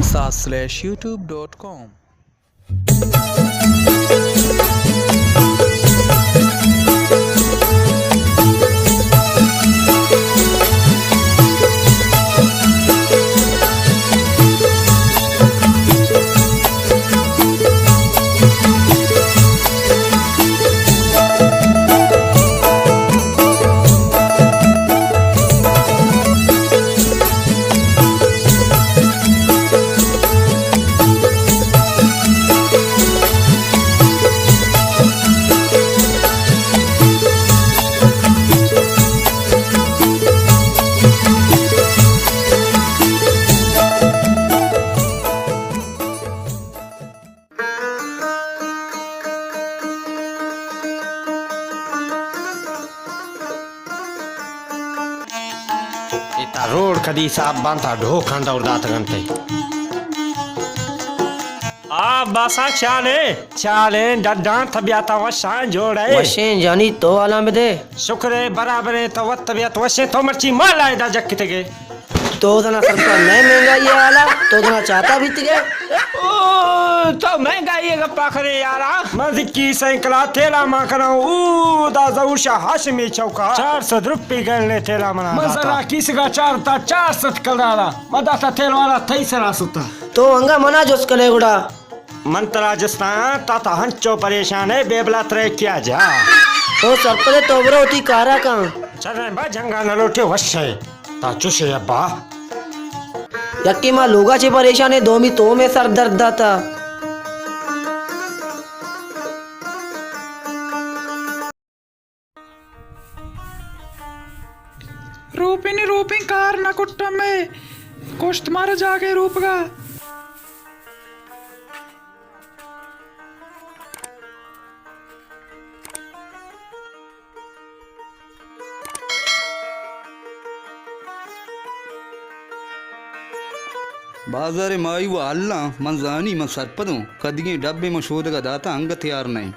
ساس slash YouTube dot com. اے تا روڈ کدی صاف بنت، تا ڈوکاں دور داتگ انت۔ آ باسا چالیں، چالیں، ڈڈاں، طبیعت وشاں، جوڑ ئے؟ وشیں جانی، تو حالاں بدے۔ شکر ئے، برابر ئے، تو وت طبیعت وشیں، تو مرچی مال ءَ ادا جکتگ ئے۔ تو زنا سرپد نئے مہنگائی ءِ حالا، تو زنا چاتا بیتگ ئے۔ او، تو مہنگائی ءِ گپا کنے یارا۔ من زکی سائیکل ءَ تیلا مان کناں، او دا ظہور شاہ ہاشمی چوکا۔ چار سد روپی گلنے تیلا منا من داتا۔ زنا کیسگا چار تا چار سد کلدارا۔ من داتا تیل والا تئی سرا ستا۔ تو انگا منا جست کنے گڑا۔ من ترا جستاں، تا تا ہنچو پریشان ئے، بے بلا ترے کیا جا۔ تو سرپد ئے، تو برو وتی کارا کن۔ چریں با جنگا نہ لوٹے وش ئے۔ تا چش ئے ابا۔ یکے ما لوگا چے پریشان ئے، دومی تو مئے سر درد داتا۔ روپینی روپین کار نہ کٹم ئے، کشت مارا جاگے روپگا۔ بازار ماہی و ہلاں، من زانی، من سرپدوں، کدگیں ڈبے من شودگا داتا، انگت تیار نئیں۔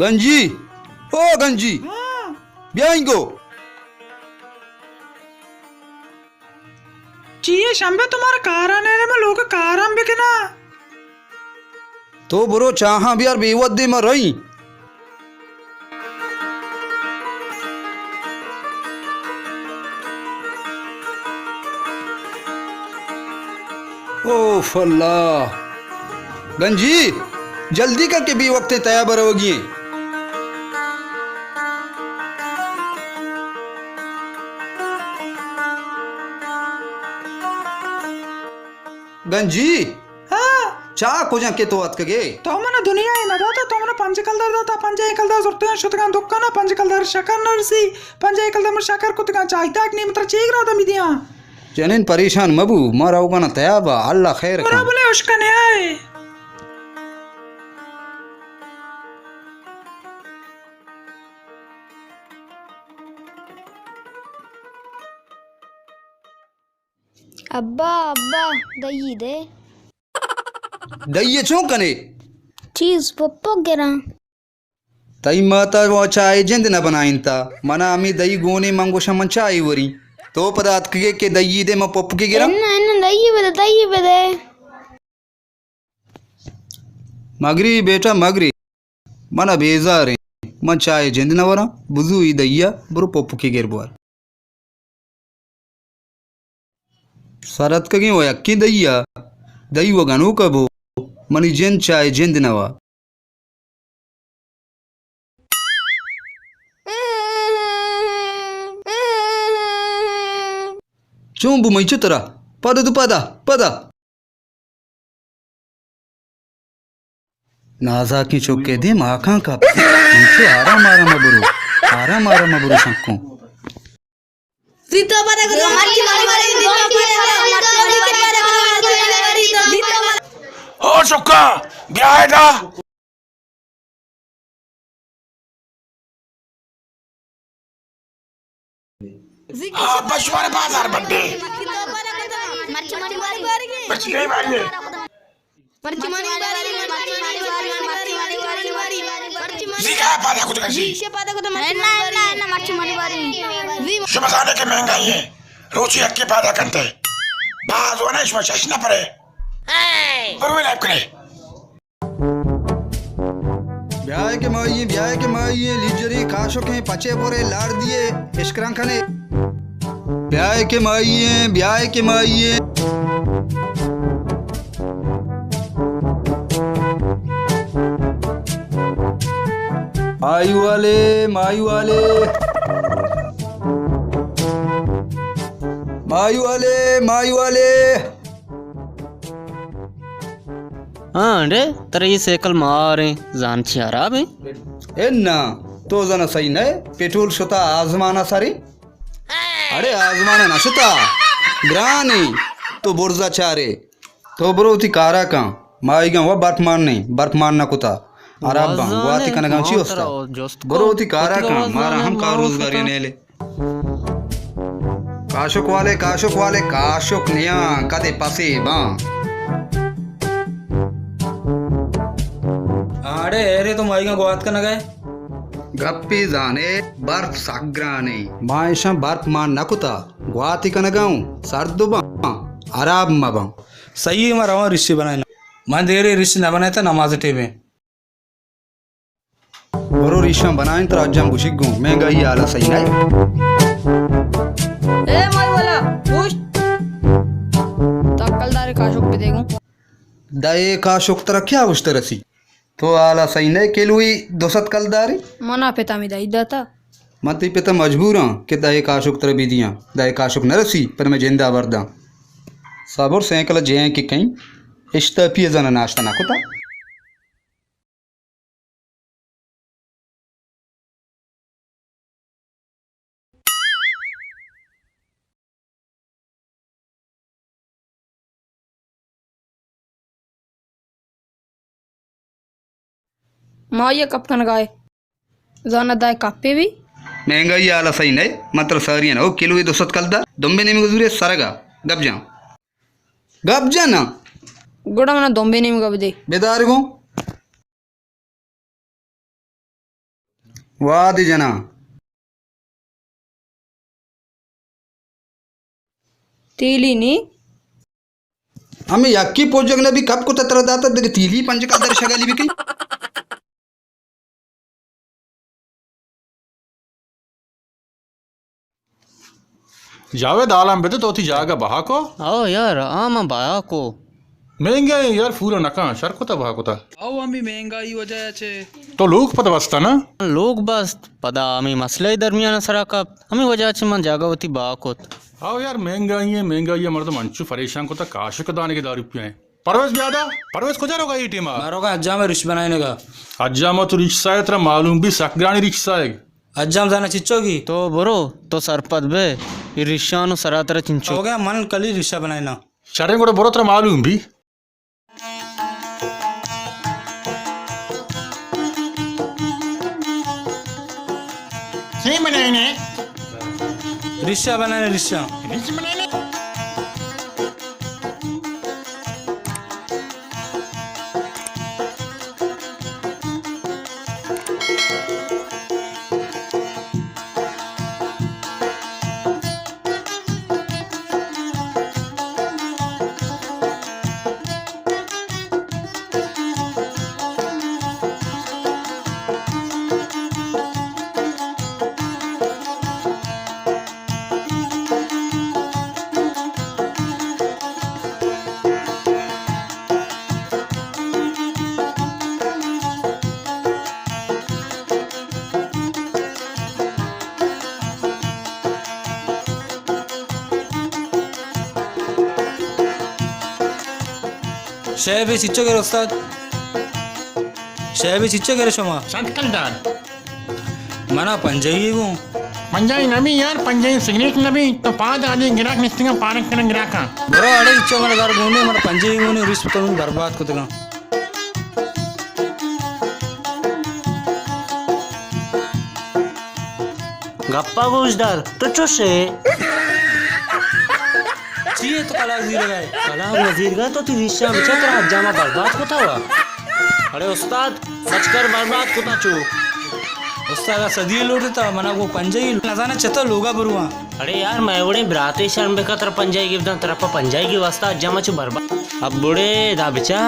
گنجی، او گنجی، ہاں۔ بیا اینگو۔ چی اے شمبے، تو مارا کارا نیلے، ما لوگ کاران بکناں۔ تو برو چاہاں بیار، بے وھدے ما رئیں۔ اوف اللہ۔ گنجی، جلدی کر کہ بے وقت تیا بروگی ایں۔ گنجی، ہاں۔ چاہ کجاں کہ تو اتکگے؟ تو منا دنیا ءَ نہ داتا، تو منا پنج کلدار داتا، پنجاہ کلدار زرتگاں شتگاں دکانا، پنج کلدار شکر نہ رسی، پنجاہ کلدار من شکر کتگاں چاہی تاک نیم ترا چیگ را دمی دیاں۔ جنین پریشان مبو، ما روگانا تیابا، اللہ خیر کن۔ برا بلے اشکنے آئے۔ ابا، ابا، دئی دے۔ دئی ءَ چون کنے؟ چیز پپک گراں۔ تئی ماتا و چائے جند نہ بنائینتا۔ منا ہمے دئی گونے، من گوشاں من چائے وریں۔ تو پدا اتکگے کہ دئی دے من پپکے گراں؟ اناں، اناں، دئی بدے، دئی بدے۔ مگری بیٹا مگری، منا بیزاریں، من چائے جند نہ وراں، بزو ای دئی ءَ برو پپکے گر بوار۔ سر اتکگیں و یکیں دئی ءَ، دئی و گنوک ءَ بو، منی جند چائے جند نہ وا۔ چون بو مئی چو ترا؟ پدا تو پدا، پدا۔ نازاکیں چکے دیم ہاکاں کپ۔ انچو آرام آرام برو، آرام آرام برو شنکوں۔ زیتو پدا کتو مرچی مری مری، زیتو پدا کتو مرچی مری مری، زیتو پدا۔ او چکا، بیا ادا۔ ہاں، پشوار بازار بڈے۔ مرچی منی باری۔ مرچی کئی باری ہے؟ مرچی منی باری، مرچی منی باری، مرچی منی باری۔ زی کا پادا کت کسی؟ زی شے پادا کت مرچی منی باری۔ نہ، نہ، نہ، مرچی منی باری۔ زی شما زانے کہ مہنگائی ہے۔ روچے یکے پادا کنتے۔ باز ونے شما شش نفرے۔ برو لیب کنے۔ بیائے کہ مائی ایں، بیائے کہ مائی ایں، لیجری کاشکیں پچے پورے لاڑ دیے، اشکران کنے۔ بیائے کہ مائی ایں، بیائے کہ مائی ایں۔ مائی والے، مائی والے۔ مائی والے، مائی والے۔ ہاں، اڑے، ترا یہ سائیکل ماریں، زان چی حراب ہیں؟ اے نا، تو زن صحیح نہ، پیٹرول شتا آزمانا ساری۔ اڑے، آزمانا نہ شتا، گرانی، تو برزا چارے۔ تو برو وتی کارا کن، ماہیگاں و برف مان نہیں، برف مان نہ کتا، حراب باں، گواتی کنگاں چی استا؟ برو وتی کارا کن، مارا ہم کار روزگاری نیلے۔ کاشک والے، کاشک والے، کاشک نیاں، کدے پسے باں۔ آڑے، ایرے تو ماہیگاں گوات کنگا ئے؟ گپے زانے، برف سک گرانے۔ ما ایشاں برف مان نہ کتا، گواتی کنگا اوں، سرد باں، حراب مباں۔ صحیح ہے، ما رواں رشتے بنائینا۔ من دیرے رشتے نہ بنائیتا، نماز ٹیمے۔ برو ریشاں بنائیں، ترا اجام گوشی گوں، مہنگائی حالا صحیح نہ۔ اے مائی والا، گوشت۔ تو کلدار کاشک بدے گوں۔ دے کاشک ترا کیا گوشت رسی؟ تو حالا صحیح نہ، کلوئی دو سد کلداری؟ منا پتا می دائی داتا۔ من تئی پتا مجبوراں کہ دے کاشک ترا بدیاں۔ دے کاشک نہ رسی، پر میں جندا برداں۔ صبر سینکل جہیں کہ کہیں، اشتا پی زن ناشتہ نہ کتا۔ ما یہ کپ کنگائے۔ زانا دائے کپے بھی؟ مہنگائی حالا صحیح نئے، من ترا ساری نہ، او کلوے دو سد کلدار، دمبے نیمگا زورے سرگا، گپ جان۔ گپ جان نا۔ گڑا منا دمبے نیمگا بدے۔ بدار گوں۔ وادی جنا۔ تیلی نی۔ ہمے یکی پوجگ نبی کپ کتا ترا داتا دگہ تیلی پنج کلدار شگالی بکن۔ جاوید، حالاں بدے، تو وتی جاگہ بہا کو؟ او یار، آ من بہا کو۔ مہنگا ایں یار، پورا نکاں، شر کتا بہا کتا۔ او ہمے مہنگائی وجہ چے۔ تو لوگ پدا بستا نا؟ لوگ بست، پدا ہمے مسئلہ درمیان سرا کپت، ہمے وجہ چے من جاگہ وتی بہا کت۔ او یار، مہنگائی ایں، مہنگائی ایں، مردم انچو پریشان کتا، کاشک دانے کے دارو پیئیں۔ پرویز بیا دا۔ پرویز کجا روگا اے ٹیما؟ ما روگا حجام ء ریش بنائینگا۔ حجام ء تو ریش سائے، ترا معلوم بی سک گرانی ریش سائے۔ حجام زانا چچو گی؟ تو برو، تو سرپد بے، اے ریشانو سرا ترا چنچو۔ ہو گیا، من کلی ریشا بنائینا۔ شریں گڑا برو، ترا معلوم بی۔ سی بنائینے۔ ریشا بنائینے، ریشا۔ ریش بنائینے۔ شے بی چچو گر استاد؟ شے بی چچو گر شما؟ صد کلدار۔ منا پنجاہی گوں۔ پنجاہی نبی یار، پنجاہی سگریٹ نبی، تو پاد آدی گراک نستگاں، پارک کنن گراکاں۔ برو اڑے چچو، منا زر گونے، منا پنجاہی گونے، ریش تو برباد کتگاں۔ گپا گوش دار، تو چوش ئے؟ چی ئے تو کلاگ زیرگ ئے؟ کلاگ نہ زیرگاں، تو تی ریشاں بچار، ترا حجاما برباد کتا وا۔ اڑے استاد، سچ کر، برباد کتا چو۔ استاد ءَ صدی لوٹتا، منا گو پنجاہی، نزاناں چتو لوگا برواں۔ اڑے یار، مئے وڑیں براتے شرم بکا، ترا پنجاہی گپتاں، ترا پہ پنجاہی کی واسطہ جمع چو برباد۔ اب بڑے دا بچا۔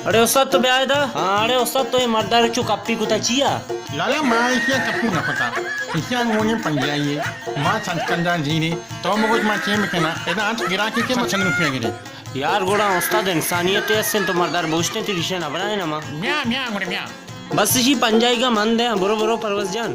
اڑے استاد تو بیا ادا۔ ہاں، اڑے استاد تو اے مردار چو کپی کتا چیا؟ لالا، ما ایشی کپی نہ کتا۔ ایشی گونی پنجاہی، ما سنت کندان زیرے، تو مگوش ما چے بکنا؟ ادا انت گراکی کے ما چند روپیہ گرے؟ یار گڑا استاد انسانیت ہستیں تو مردار بوشتیں تی ریشے نہ بنائے نما۔ میا، میا، گڑے میا۔ بس اشی پنجاہی کا من دے، برو، برو پروز جان۔